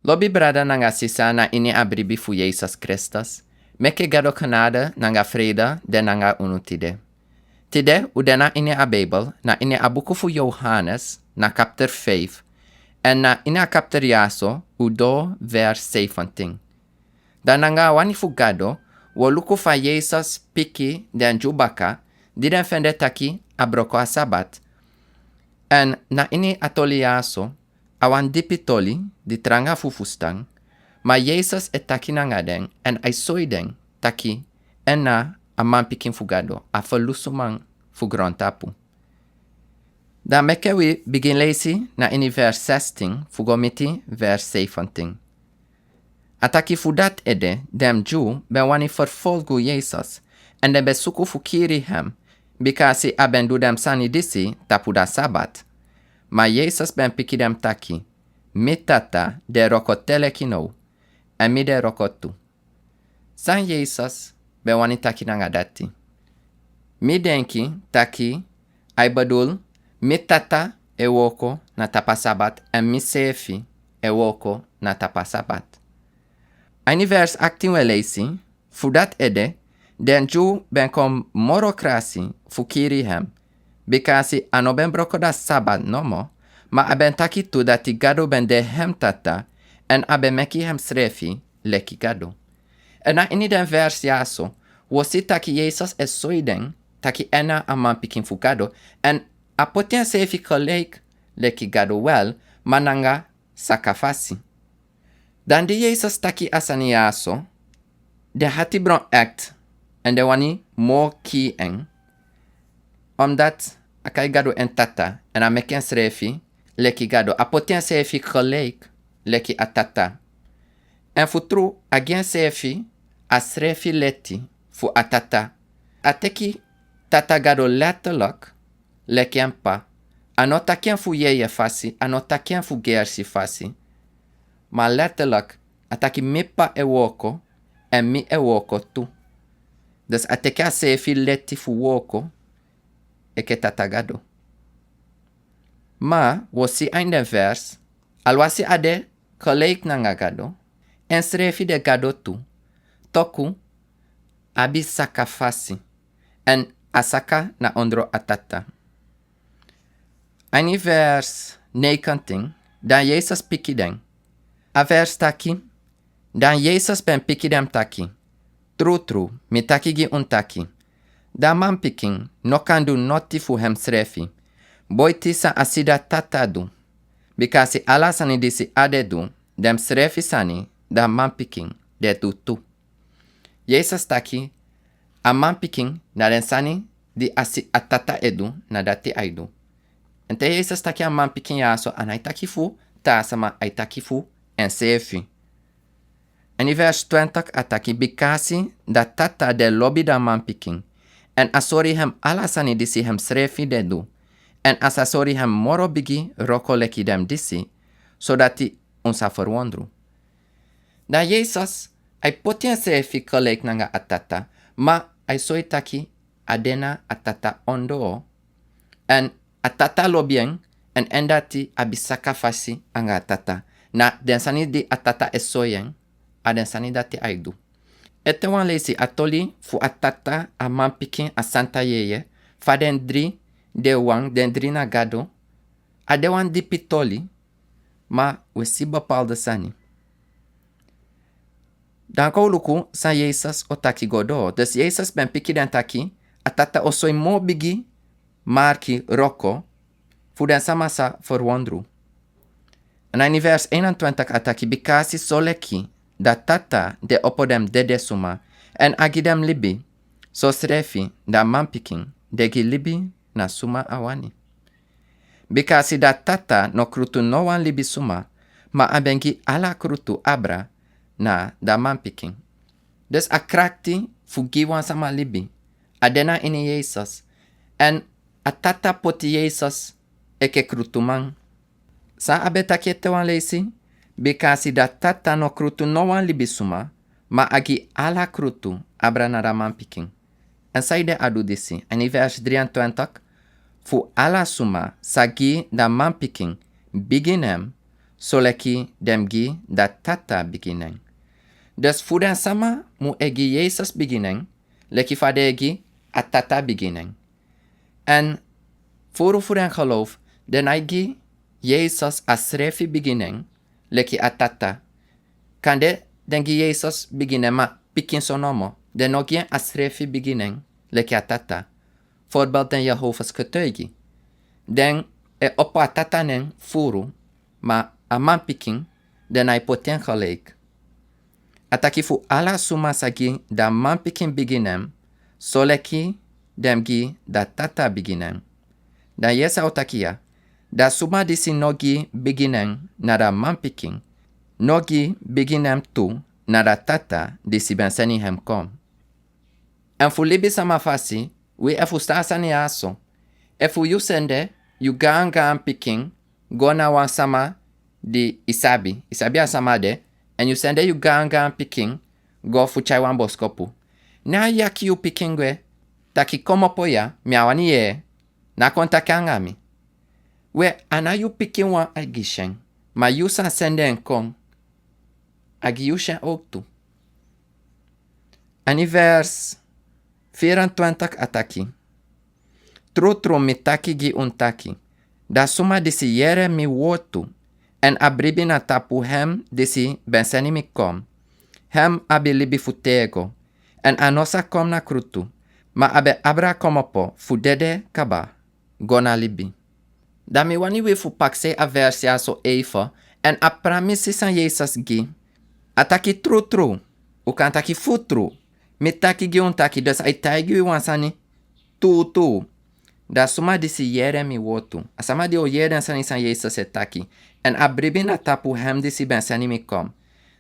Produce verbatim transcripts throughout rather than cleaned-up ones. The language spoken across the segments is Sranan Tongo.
Lobi brada nanga sisa na ini a bribi fu Yesus Kristus, meke Gado genade nanga frede de nanga unu tide. Tide u de na ini a Bijbel, na ini a buku fu Johannes, na kapter vijf, en na ini a kapter yaso, u doo vers zeventien. Dan nanga a wani fu Gado, wo luku fa Yesus piki den Dyu baka, di den fende taki a broko a Sabat. En na ini a toli yaso, a wan dipi toli di tranga fu fustan, ma Yesus e taki nanga den, en a e soi den taki en na a manpikin fu Gado, a ferlusuman fu grontapu. Dan meke wi bigin leisi na ini vers zestien fu go miti vers zeventien. A taki fu dati ede, den Dyu ben wani ferfolgu Yesus, en den ben suku fu kiri hem, bikasi a ben du den sani disi tapu da Sabat. Ma Yesus ben piki den taki: "Mi Tata de wroko te leki now, en mi de wroko tu." San Yesus ben wani taki nanga dati? Mi denki taki a e bedoel: "Mi Tata e wroko na tapu a Sabat, en mi srefi e wroko na tapu a Sabat." A ini vers achttien wi e leisi: "Fu dati ede, den Dyu ben kon moro krasi fu kiri hem, bikasi a no ben wroko da Sabat nomo, ma a ben taki tu dati Gado ben de hem Tata, en a ben meki hemsrefi leki Gado." En na ini den vers yaso, wi o si taki Yesus e soi den taki en na a manpikin fu Gado, en a poti ensrefi gelijk leki Gado wel, ma nanga saka fasi. Dan di Yesus taki a sani yaso, den hati bron echt, en den wani moro kii en, omdat a kai Gado en Tata, en a meki ensrefi leki Gado, a poti ensrefi gelijk leki a Tata. En fu tru, a gi ensrefi a srefi leti fu a Tata. A teki Tata Gado letterlijk leki en p'pa. A no taki en fu yeye fasi, a no taki en fu gersi fasi. Ma letterlijk, a taki: "Mi p'pa e wroko, en mi e wroko tu." Dus a teki a srefi leti fu wroko enke Tata Gado. Ma wi o si a ini den vers, alwasi a de gelijk nanga Gado, ensrefi de Gado tu, toku a abi saka fasi, en a saka na ondro a Tata. A ini vers negentien, dan Yesus piki den. A vers taki: Dan Yesus ben piki den taki: "Trutru, mi taki gi unu taki, da manpikin no kan du noti fu hemsrefi, boiti san a si da Tata du. Bikasi ala sani disi a de du, den srefi sani da manpikin de du tu." Yesus taki a manpikin, na den sani di a si a Tata e du, na dati a e du. En te Yesus taki a manpikin yaso, a no e taki fu taa sama, a e taki fu ensrefi. A ini vers twintig a taki: "Bikasi da Tata de lobi da manpikin, en a sori hem ala sani disi hemsrefi de du, en a sa sori hem moro bigi wroko leki den disi, sodati un sa ferwondru." Dan Yesus a e poti ensrefi gelijk nanga a Tata, ma a e soi taki a de na a Tata ondoo. En a Tata lobi en, en en dati abi saka fasi anga a Tata. Na den sani di a Tata e soi en, a den sani dati a e du. Ete wan leisi a toli fu a Tata, a manpikin, a santa yeye, fa den dri de wan, den dri na Gado. A de wan dipi toli, ma wi si bepaalde sani. Dan kon un luku san Yesus o taki go doo. Dus Yesus ben piki den taki a Tata o soi moro bigi marki wroko, fu den sama sa ferwondru. Na ini vers eenentwintig a taki: "Bikasi soleki da Tata de opo den dede suma, en a gi den libi, sosrefi da manpikin de gi libi na suma a wani. Bikasi da Tata no krutu no wan libisuma, ma a ben gi ala krutu abra na da manpikin." Dus a krakti fu gi wan sama libi, a de na ini Yesus, en a Tata poti Yesus enke krutuman. San a ben taki ete wan leisi? Bikasi da Tata no krutu no wan libisuma, ma a gi ala krutu abra na da manpikin. En saide a du disi? A ini vers drieëntwintig: "Fu ala suma sa gi da manpikin bigi nen, soleki den gi da Tata bigi nen. Dus fu den sama mu e gi Yesus bigi nen, leki fa den e gi a Tata bigi nen. En furu fu den geloof, den nai gi Yesus a srefi bigi nen, leki a Tata. Kande den gi Yesus bigi nen ma pikinso nomo, den no gi en a srefi bigi nen, leki a Tata. Voorbeeld den Jehovah's getuigi. Den e opo a Tata nen furu, ma a manpikin, den nai poti en gelijk. A taki fu ala suma sa gi da manpikin bigi nen, soleki den gi da Tata bigi nen. Dan yere san a o taki ya, da suma disi no gi bigi nen na da manpikin, no gi bigi nen tu na da Tata disi ben seni hem kon. En fu libisama fasi, wi e fusutan a sani ya so. Efu yu sende yu gaangaan pikin go na wan sama di i sabi, i sabi a sama de, en yu sende yu gaangaan pikin go fu tyai wan boskopu. Ne a yaki yu pikin gwe, taki komopo ya, mi á wani yee, na kon taki anga mi. We, a na yu pikin wan a gi syen, ma yu san sende en kon, a gi yu syen owktu. Ini vers vierentwintig a taki: Trutru mi taki gi un taki, da suma disi yere mi wortu, en a bribi na tapu hem disi ben seni mi kon, hem abi libi fu tego, en a no sa kon na krutu, ma a ben abra komopo fu dede kaba go na libi. Dan mi wani wi fu prakseri a vers ya so even, en a pramisi san Yesus gi. A taki trutru, un kan taki fu tru, mi taki gi un taki, dus a e taigi wi wan sani tuutuu. Da suma disi yere mi wortu, a sama di o yere den sani san Yesus e taki, en a bribi na tapu hem disi ben seni mi kon,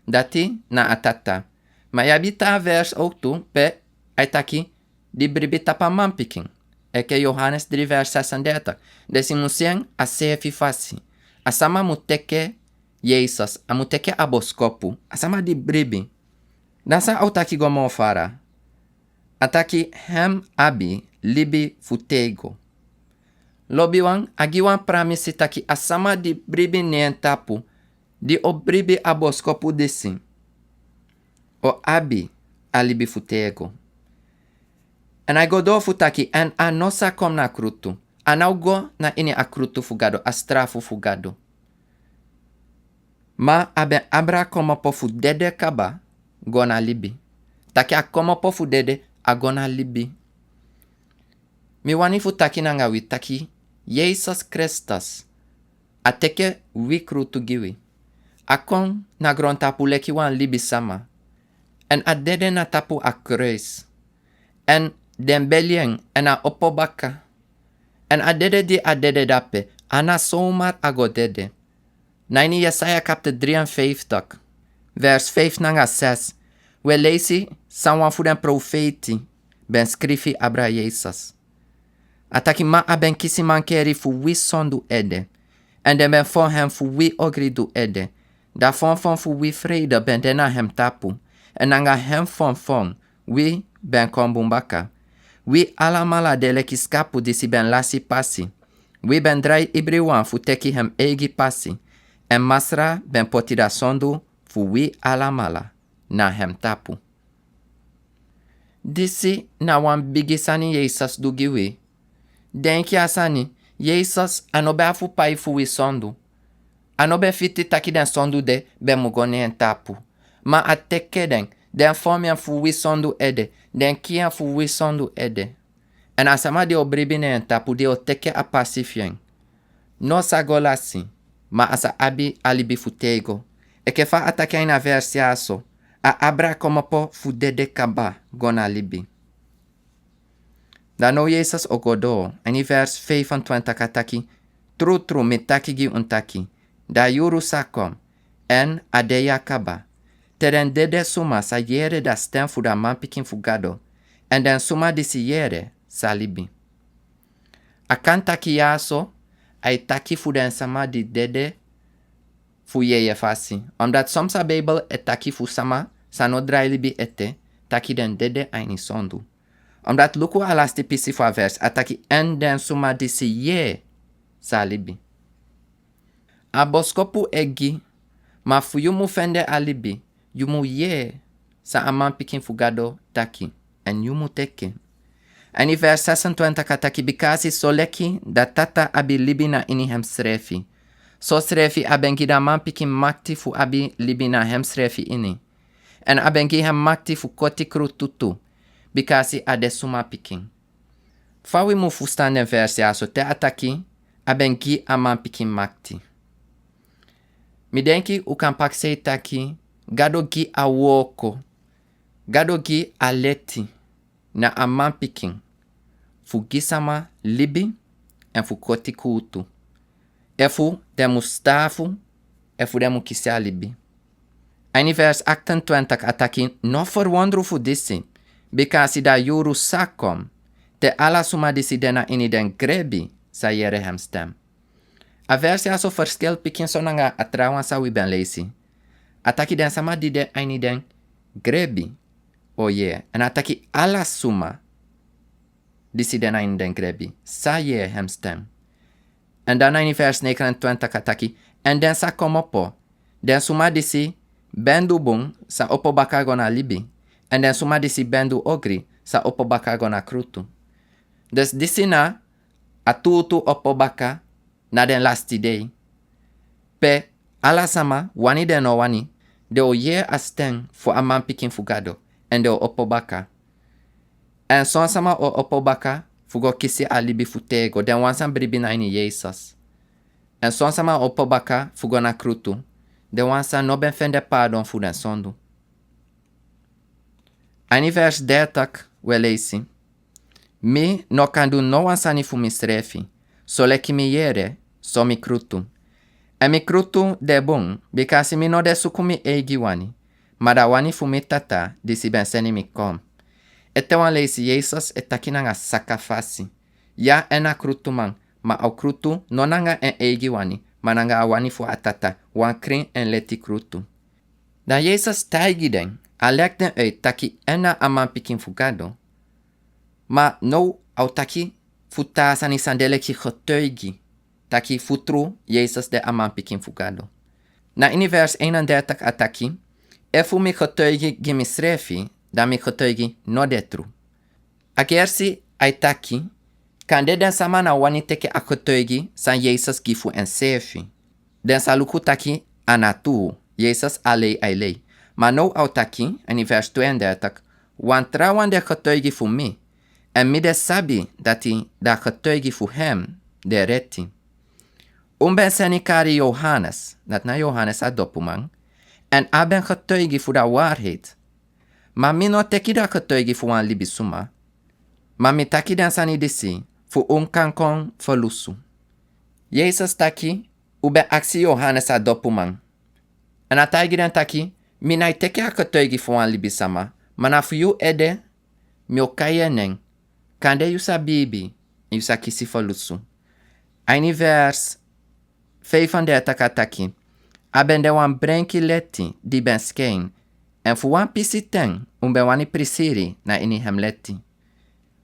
dati na a Tata. Ma yu abi taa vers owktu pe a e taki di bribi tapu a manpikin. Enke Johannes drie vers zesendertig. Dus yu mu si en a seefi fasi. A sama mu teke Yesus, a mu teke a boskopu, a sama di bribi. Dan san a o taki go moo fara? A taki hem abi libi fu tego. Lobiwan, a gi wan pramisi taki a sama di bribi na en tapu, di o bribi a boskopu disi, o abi a libi fu tego. En a e go doo fu taki, en a no sa kon na krutu. A no o go na ini a krutu fu Gado, a strafu fu Gado. Ma a ben abra komopo fu dede kaba go na libi. Taki a komopo fu dede, a go na libi. Mi wani fu taki nanga wi taki Yesus Kristus, a teke wi krutu gi wi. A kon na grontapu leki wan libisama. En a dede na tapu a kruis. En den beli en, en a opo baka. En a dede di a dede dape, a no zomaar a go dede. Na ini Jesaja kapitel drieënvijftig, vers vijf nanga zes, wi e leisi san wan fu den profeiti ben skrifi abra Yesus. A taki, ma a ben kisi mankeri fu wi sondu ede, en den ben fon hem fu wi ogri du ede. Da fonfon fu wi vrede ben de na hem tapu, en nanga hem fonfon wi ben kon bun baka. Wi alamala de leki skapu disi ben lasi pasi. Wi ben drai ibriwan fu teki hem eigi pasi, en Masra ben poti da sondu fu wi alamala na hem tapu. Disi na wan bigi sani Yesus du gi wi. Denki a sani, Yesus a no ben abi fu pai fu wi sondu. A no ben fiti taki den sondu de ben mu go na en tapu. Ma a teke den, den fon en fu wi sondu ede, den kii en fu wi sondu ede. En a sama di o bribi na en tapu, di o teke a pasi fi en, no sa go lasi, ma a sa abi a libi fu tego. Enke fa a taki a ini a vers ya so, a abra komopo fu dede kaba go na libi. Dan now Yesus o go doo, ini vers vijfentwintig a taki, trutru mi taki gi un taki, da yuru sa kon, en a de ya kaba, te den dede suma sa yere da sten fu da manpikin fu Gado, en den suma disi yere sa libi. A kan taki ya so, a e taki fu den sama di dede fu yeye fasi. Omdat soms a Bijbel e taki fu sama san no drai libi ete, taki den dede a ini sondu. Omdat luku a lasti pisi fu a vers, a taki en den suma disi yere sa libi. A boskopu e gi, ma fu yu mu fende a libi, yu mu yee san a manpikin fu Gado taki, èn yu mu teki en. Èn ini vers sesentwintig a taki: Bikasi soleki da Tata abi libi na ini hemsrefi, sosrefi a ben gi da manpikin makti fu abi libi na hemsrefi ini. Èn a ben gi hem makti fu koti krutu tu, bikasi a de suma pikin. Fa wi mu fustan den vers ya so te a taki a ben gi a manpikin makti? Mi denki u kan prakseri taki Gado gi a wooko, Gado gi a leti na a manpikin fu gi sama libi èn fu koti krutu. Efu den mu stafu, efu den mu kisi a libi. A ini vers aktentwintig a taki: No ferwondru fu disi, bikasi da yuru sa kon, te ala suma disi de na ini den grebi sa yere hem stem. A vers ya so ferskil pikinso nanga a trawan san wi ben leisi. A taki den sama di de a ini den grebi o yee, èn a taki ala suma disi de na ini den grebi sa yee hem stem. Èn dan na ini vers negenentwintig a taki: Èn den sa komopo, den suma disi ben du bun sa opo baka go na libi, èn den suma disi ben du ogri sa opo baka go na krutu. Dus disi na a tuutuu opo baka na den lasti dei. Pe ala sama, wani den no wani, den o yee a sten fu a manpikin fu Gado, èn den o opo baka. Èn son sama o opo baka fu go kisi a libi fu têgo, den wan san bribi na ini Yesus. Èn son sama o opo baka fu go na krutu, den wan san no ben fende pardon fu den sondu. A ini vers dertig wi e leisi: Mi no kan du no wan sani fu misrefi, soleki mi yere, so mi krutu. Èn mi krutu de bun, bikasi mi no de suku mi eigi wani, ma da wani fu mi Tata disi ben seni mi kon. Ete wan leisi Yesus e taki nanga saka fasi. Ya en na krutuman, ma a o krutu no nanga en eigi wani, ma nanga a wani fu a Tata, wan krin èn leti krutu. Dan Yesus taigi den, a leki den uit taki en na a manpikin fu Gado. Ma now a o taki fu taa sani san de leki getuigi taki fu tru Yesus de a manpikin fu Gado. Na ini vers eenendertig a taki: Efu mi getuigi gi misrefi, dan mi getuigi no de tru. A gersi a e taki, kande den sama na wani teki a getuigi san Yesus gi fu enseefi. Den sa luku taki a na tuu, Yesus a lei a e lei. Ma now a o taki, ini vers tweeëndertig: Wan trawan de getuigi fu mi, èn mi de sabi dati da getuigi fu hem de reti. Un ben seni kari Yohanes, dati na Yohanes a dopuman, èn a ben getuigi fu da waarheid. Ma mi no teki da getuigi fu wan libisuma, ma mi taki den sani disi fu un kan kon ferlusu. Yesus taki: Un ben aksi Yohanes a dopuman, èn a taigi den taki: Mi nai teki a getuigi fu wan libisama, ma na fu yu ede mi o kai en nen, kande yu sa biibi, yu sa kisi ferlusu. A ini vers vijfendertig a taki: A ben de wan brenki leti di ben skein, èn fu wan pisi ten un ben wani prisiri na ini hem leti.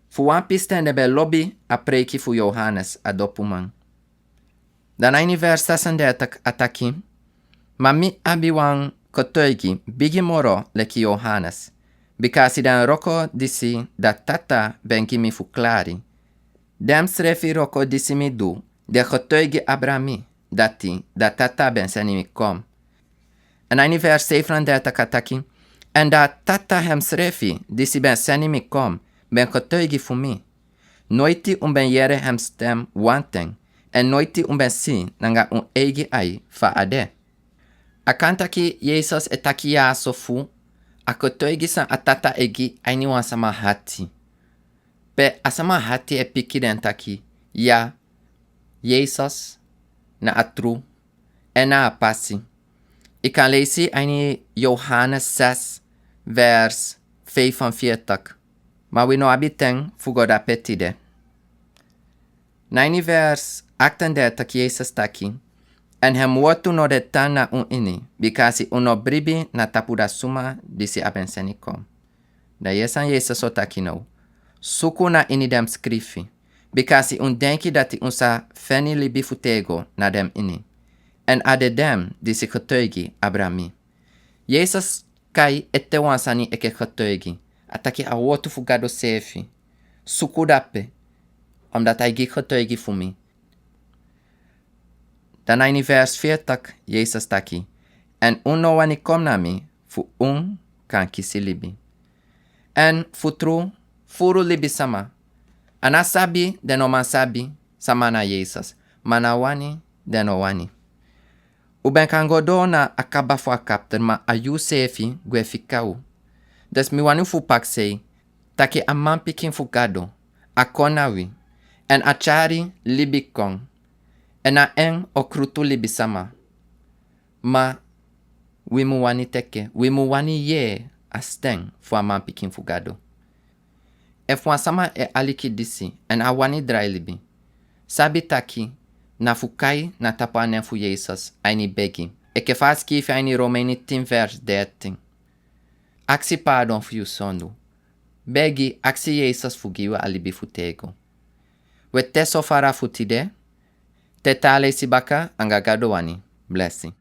Fu wan pisi ten den ben lobi a preiki fu Yohanes a dopuman. Dan na ini vers zesendertig a taki: Ma mi abi wan getuigi bigi moro leki Yohanes, bikasi den wroko disi da Tata ben gi mi fu klari. Den srefi wroko disi mi du, den getuigi abra mi, dati da Tata ben seni mi kon. Èn na ini vers zevenendertig a taki: Èn da Tata hemsrefi, disi ben seni mi kon, ben getuigi fu mi. Noiti un ben yere hem stem wanten, èn noiti un ben si nanga un eigi ai fa a de. A kan taki Yesus e taki ya so fu a getuigi san a Tata e gi a ini wan sama hati. Pe a sama hati e piki den taki, ya, Yesus na a tru, èn na a pasi. Yu kan leisi a ini Yohanes zes, vers vijfenveertig. Ma wi no abi ten fu go dape tide. Na ini vers achtendertig Yesus taki: Èn hem wortu no de tan na un ini, bikasi un no bribi na tapu da suma disi a ben seni kon. Da yu e san Yesus o taki now: Suku na ini den skrifi, bikasi un denki dati un sa feni libi fu tego na den ini. Èn a de den disi getuigi abra mi. Yesus kai ete wan sani enke getuigi. A taki a wortu fu Gado seefi. Suku dape, omdat a e gi getuigi fu mi. Dan na ini vers veertig Yesus taki: "Èn un no wani kon na mi fu un kan kisi libi." Èn fu tru, furu libisama, a no sabi, den no man sabi sama na Yesus, ma na wani den no wani. U ben kan go doro na a kaba fu a kapten, ma a yu seefi gwe fika u. Dus mi wani fu prakseri taki a manpikin fu Gado, a kon na wi, èn a tyari libi kon, èn na en o krutu libisama. Ma wi mu wani teki, wi mu wani yere a sten fu a manpikin fu Gado. Efu wan sama e aliki disi èn a wani drai libi, sabi taki na fu kai na tapu a nen fu Yesus a ini begi. Enke fa a skrifi a ini Romeini tin vers dertien. Aksi pardon fu yu sondu. Begi, aksi Yesus fu gi yu a libi fu tego. We, te so fara fu tide, te tra leisi baka anga Gado wani. Blessing.